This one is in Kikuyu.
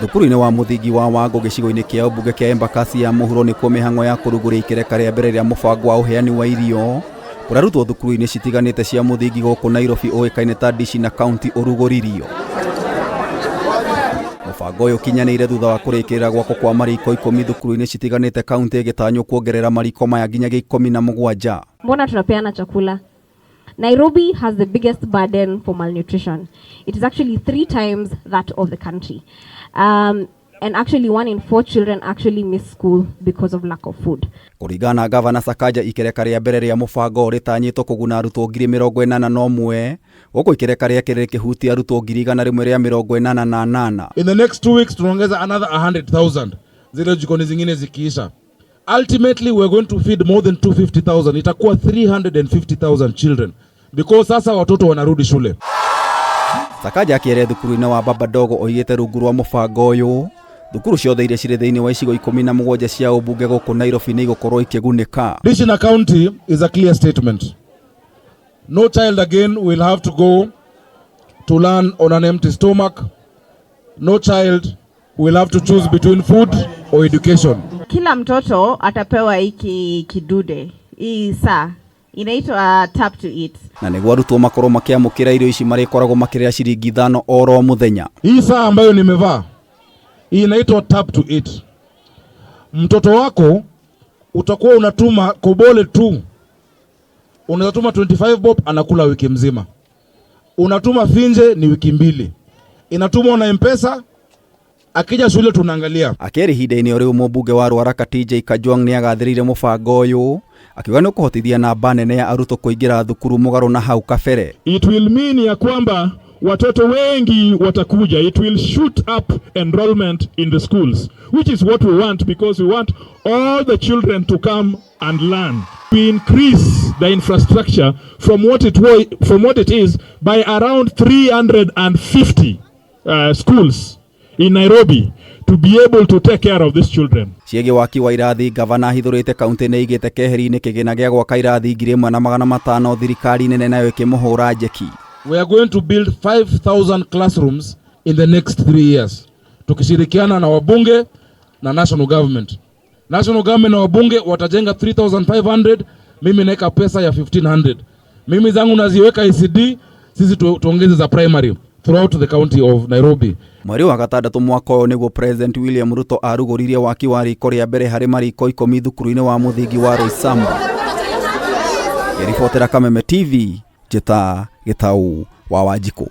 Thukuru-inĩ wa mũthingi wa Wangũ gĩcigo-inĩ kĩa ũmbunge kĩa Embakasi ya mũhuro nĩkuo mĩhang'o ya kũrugũria ikereka rĩa mbere rĩa mũbango wa ũheani wa irio kũrarutwo thukuru-inĩ citiganĩte cia mũthingi gũkũ Nairobi ũĩkaine ta Dishi na County ũrugũririo. Mũbango ũyũ ũkinyanĩire thutha wa kũrĩkĩrĩra gwakwo kwa mariko 10 thukuru-inĩ citiganĩte kaunti ĩgĩtanywo kuongerera mariko maya nginyagia 17. Mbona tunapeana chakula? Nairobi has the biggest burden for malnutrition. It is actually 3 times that of the country. And actually 1 in 4 children actually miss school because of lack of food. Kũringana na Gavana Sakaja, ikereka rĩa mbere rĩa mũbango rĩtanyĩtwo kũguna arutwo ngiri mĩrongo ĩnana na ũmwe, gũkũ ikereka rĩa kerĩ rĩkĩhutia arutwo ngiri igana rĩmwe rĩa mĩrongo ĩnana na nana. In the next 2 weeks tunaongeza another 100,000 zile jikoni zingine zikiisha. Ultimately we're going to feed more than 250,000, itakuwa 350,000 children because sasa watoto wanarudi shule. Sakaja akĩeria thukuru-inĩ wa Baba Dogo oigĩte rungu rwa mũbango ũyũ thukuru ciothe iria cirĩ thĩinĩ wa icigo 17 cia ũmbunge gũkũ Nairobi nĩ igũkorwo ikĩgunĩka. Dishi na County is a clear statement. No child again will have to go to learn on an empty stomach. No child will have to choose between food or education. Kila mtoto atapewa hiki kidude, hii saa inaitwa tap to eat. Na nĩguo arutwo makorwo makĩamũkĩra irio ici marĩkoragwo makĩrĩa ciringi 5 oro mũthenya. Hii saa ambayo nimevaa hii inaitwa tap to eat. Mtoto wako utakuwa unatuma kobole tu. Unaweza tuma 25 bob anakula wiki mzima. Unatuma finje ni wiki 2. Inatumwa na M-Pesa, akija shule tunaangalia. Akĩra ihinda-inĩ o rĩu mũmbunge wa Ruaraka TJ Kajwang' nĩagathĩrĩirie mũbango ũyũ akiuga nĩ ũkũhotithia namba nene ya arutwo kũingĩra thukuru mũgarũ na hau kabere. It will mean ya kwamba watoto wengi watakuja. It will shoot up enrollment in the schools, which is what we want, because we want all the children to come and learn. We increase the infrastructure from what it was, from what it is by around 350 schools in Nairobi to be able to take care of these children. Ciĩgiĩ waki wa irathi, gavana ahithũrĩte kaunti nĩ igĩte keheri-inĩ kĩgĩna gĩa gwaka irathi ngiri ĩmwe na magana matano thirikari nene nayo ĩkĩmũhũra njeki. We are going to build 5,000 classrooms in the next 3 years. Tukishirikiana na wabunge na national government. National government na wabunge watajenga 3,500, mimi naeka pesa ya 1,500. Mimi zangu naziweka ECD, sisi tuongeze za primary throughout the county of Nairobi. Mweri wa gatandatũ mwaka ũyũ nĩguo President William Ruto arugũririe waki wa riko rĩa mbere harĩ mariko 10 thukuru-inĩ wa mũthingi wa Roysambu. Ngĩribotera Kameme TV, Njĩta Gĩtau wa Wanjikũ.